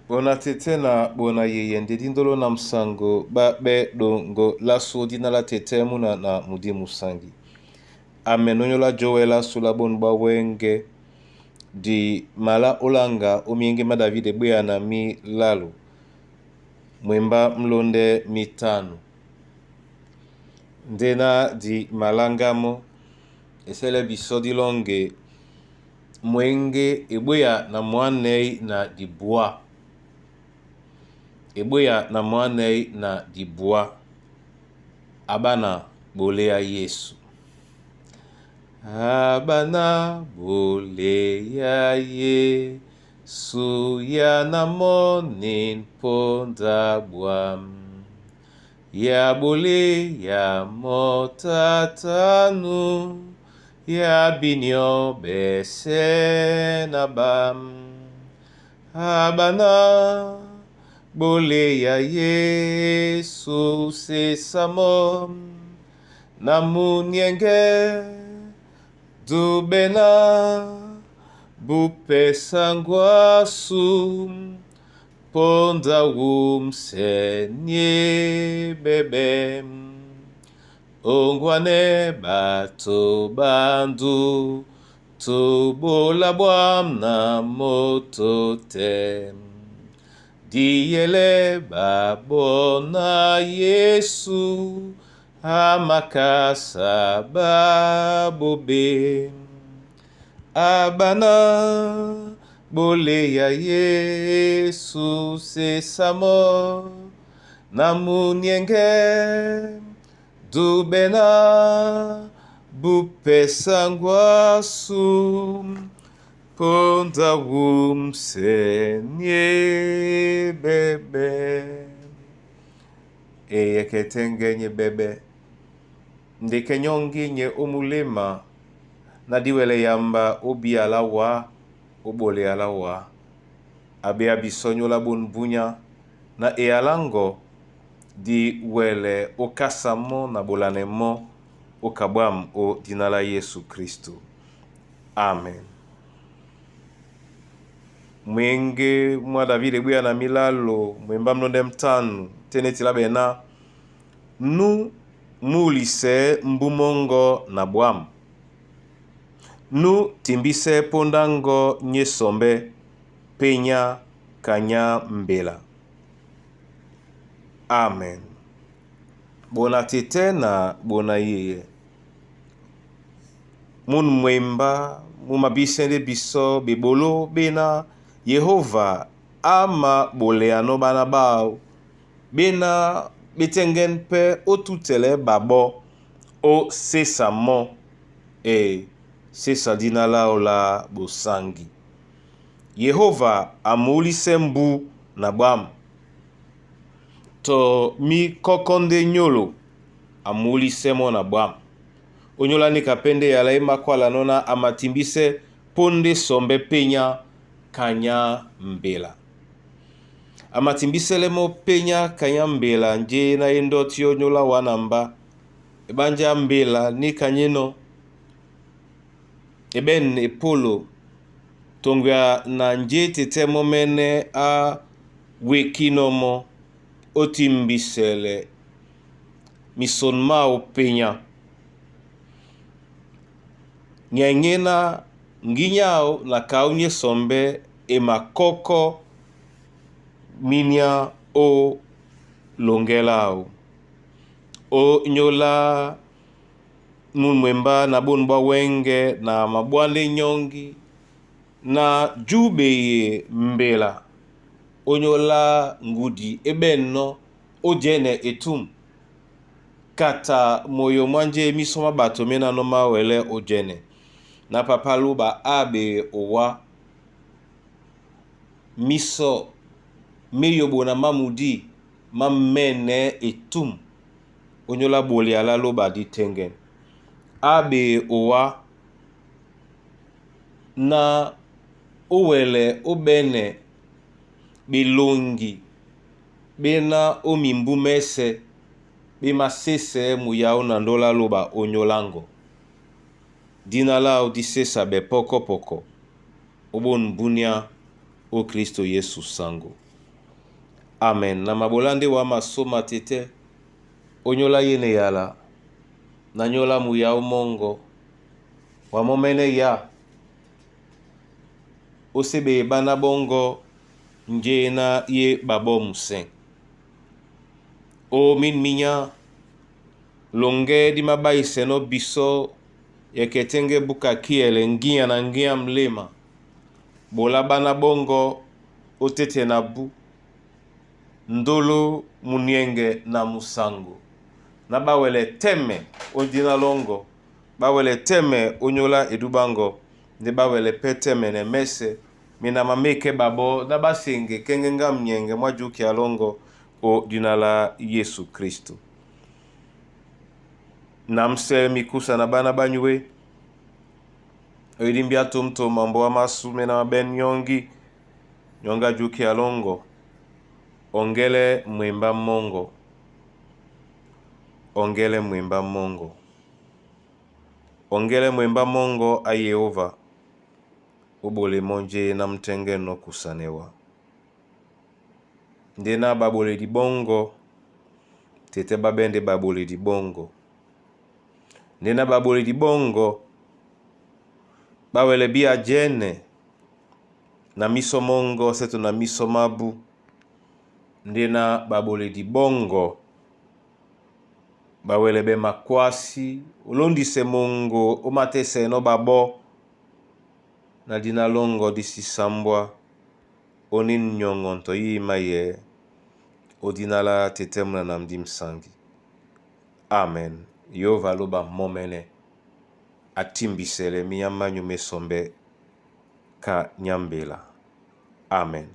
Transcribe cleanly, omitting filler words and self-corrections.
Bona tete na bona yeye nde ndolo na musango ba be dongo lasu dina la tete muna na mudi musangi. Amen onyola joela sula bonu bwa wenge di mala olanga omienge ma David ebweya na mi lalo mwemba mlonde mitano ndena di malangamo esele biso dilonge mwenge ebweya na mwanei na dibwa ebweya na mwanei na dibwa abana bolea Yesu abana bolea Yesu ya na moni mponda bwam ya bolea motatanu ya binyo bese na bam abana bolea Yesu sesamo na munienge dubena bupesangwasu ponda wumsenye bebe ongwane bato bandu tubola bwam na moto te diyele babona Yesu amakasa babobe abana boleya Yesu sesamo na munienge dubena bupesangwasu ponda wumsenye bebe eyeketenge bebe ndeke nyongi nye omulema na diwele yamba obiala wa obole ala wa abe abisonyola bonbunya na eyalango di wele okasamo na bolane mo okabwam o dina la Yesu Kristu. Amen. Mwenge mwa David ebweya na milalo mwemba mlonde mtanu tenetila bena nu mulise mbumongo na bwam nu timbise pondango nye sombe penya kanya mbela. Amen. Bona tete na bona yeye mun mwemba mumabisende biso bebolo bena Yehova ama boleano bana bao bena betengen mpe otutele babo o sesa mo e sesa dina lao la bosangi. Yehova amulise mbu na bwam to mi kokonde nyolo amulise mo na bwam onyola ni kapende yala emakwala nona amatimbise ponde sombe penya kanya mbela amatimbisele mo penya kanya mbela nje na ye ndoti onyola wana mba ebanja mbela ni kanyeno eben epolo tongwea na nje tete momene a wekinomo otimbisele misonma penya nyenye na nginyao na kaunye sombe emakoko minia o longelao o nyola mun mwemba na bonu bwa wenge na mabwande nyongi na jubeye mbela onyola ngudi ebeno odiene etum kata moyo mwanje miso ma bato mena no mawele odiene na papa luba abe owa miso meyobo na mamudi mamene etum onyola boli ala loba di tengen abe owa na owele obene belongi bena omimbu mese bemasese muyao na ndola loba onyolango dina lao disesa be pokopoko obonu bunia o Kristo Yesu sango. Amen. Na mabola nde wa masoma tete onyola yene yala na nyola muyau mongo wa momene ya osebe bana bongo njena ye babo musen. O min minya longe di mabaiseno biso yeketenge buka kiele ngia na ngia mlema bola bana bongo otete na bu ndolo munienge na musango na bawele teme odina longo bawele teme onyola edubango nde bawele pe teme ne mese mina mameke babo na basenge kenge nga mnyenge mwa juki alongo o dina la Yesu Kristo. Namse mikusa na bana banywe oyidimbia tumto mambo wa masu mena maben nyongi nyonga juki alongo ongele mwemba mongo ongele mwemba mongo ongele mwemba mongo a Yehova obole monje na mtenge no kusanewa nde na baboledi bongo tete babende baboledi bongo nde na baboledi bongo bawele bia jene na miso mongo seto na miso mabu nde na baboledi bongo bawele be makwasi olondise mongo omatese no babo na dina longo disisambwa oni nyongo yima ye odina la tete muna na mdi msangi. Amen. Yehova aloba momene atimbisele miyamanyu mesombe ka nyambela. Amen.